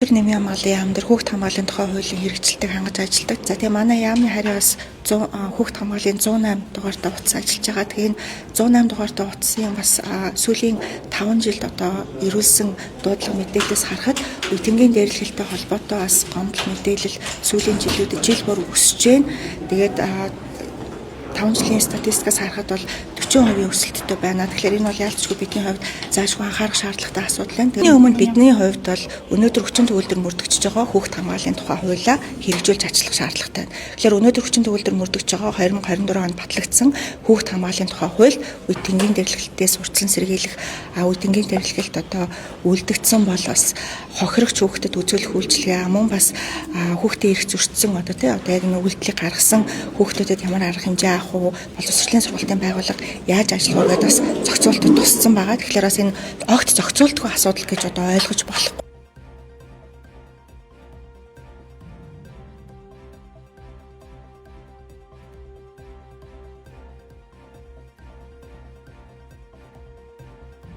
Нэмийн хамгааллын яам дээр хүүхд хамгааллын тухай хуулийн хэрэгжилтийг хангаж ажилладаг. За тэгээ манай яамны харьяа бас 100 хүүхд хамгааллын 108 дугаартай утас ажиллаж байгаа. Тэгээ энэ 108 дугаартай утсын бас сүүлийн 5 жилд одоо ирүүлсэн дуудлага мэдээлэлээс харахад үе тэнгийн дээрлэхэлтэй холбоотой бас гомдол мэдээлэл сүүлийн жилүүдэд жил бүр өсөж байна. Тэгээд 5 жилийн статистикаас харахад бол 40% өсөлттэй байна. Тэгэхээр энэ бол яалтчгүй бидний хувьд заашгүй анхаарах шаардлагатай асуудал байна. Тэрний өмнө бидний хувьд бол өнөөдөр хүчин төгөлдөр мөрдөгчж байгаа хүүхд хамгааллын тухай хуулиа хэрэгжүүлж ажиллах шаардлагатай байна. Тэгэхээр өнөөдөр хүчин төгөлдөр мөрдөгч байгаа 2024 онд батлагдсан хүүхд хамгааллын тухай хууль үе тэнгийн дээрлэхэлтээс урьдчилан сэргийлэх, үе тэнгийн дээрлэхэлт одоо үлдэгдсэн бол бас хохирогч хүүхдэд үзүүлэх үйлчилгээ, мөн бас хүүхдийн эрх зөрчсөн одоо тий одоо яг энэ үйлдэлийг гаргасан хүүхдүүдэд ямар арга хэмжээ авах уу, боловсролын сургалтын байгууллага яаж ажиллах уу гэдээ бас зохицуултад тусцсан байгаа. Тэгэхээр бас энэ огт зохицуултгүй асуудал гэж одоо ойлгож болохгүй.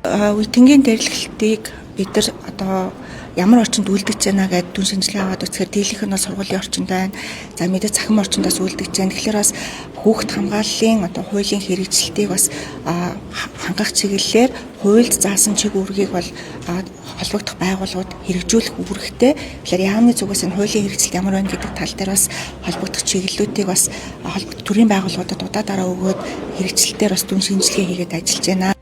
Үе тэнгийн дээрлэхэлтийг бид нар одоо ямар орчинд үлдэж байна гэдээ дүн шинжилгээ аваад үзэхээр дийлэнх нь бол сургуулийн орчинд байна. За мэдээ цахим орчиндаас үлдэж байна. Тэгэхээр бас хүүхд хамгааллын одоо хуулийн хэрэгжилтийг бас хангах чиглэлээр хуульд заасан чиг үүргийг бол холбогдох байгууллагууд хэрэгжүүлэх үүрэгтэй. Тэгэхээр яамны зүгээс энэ хуулийн хэрэгжилт ямар байна гэдэг тал дээр бас холбогдох чиглэлүүдийг бас холбогдох төрийн байгууллагуудад удаа дараа өгөөд хэрэгжилтээр бас дүн шинжилгээ хийгээд ажиллаж байна.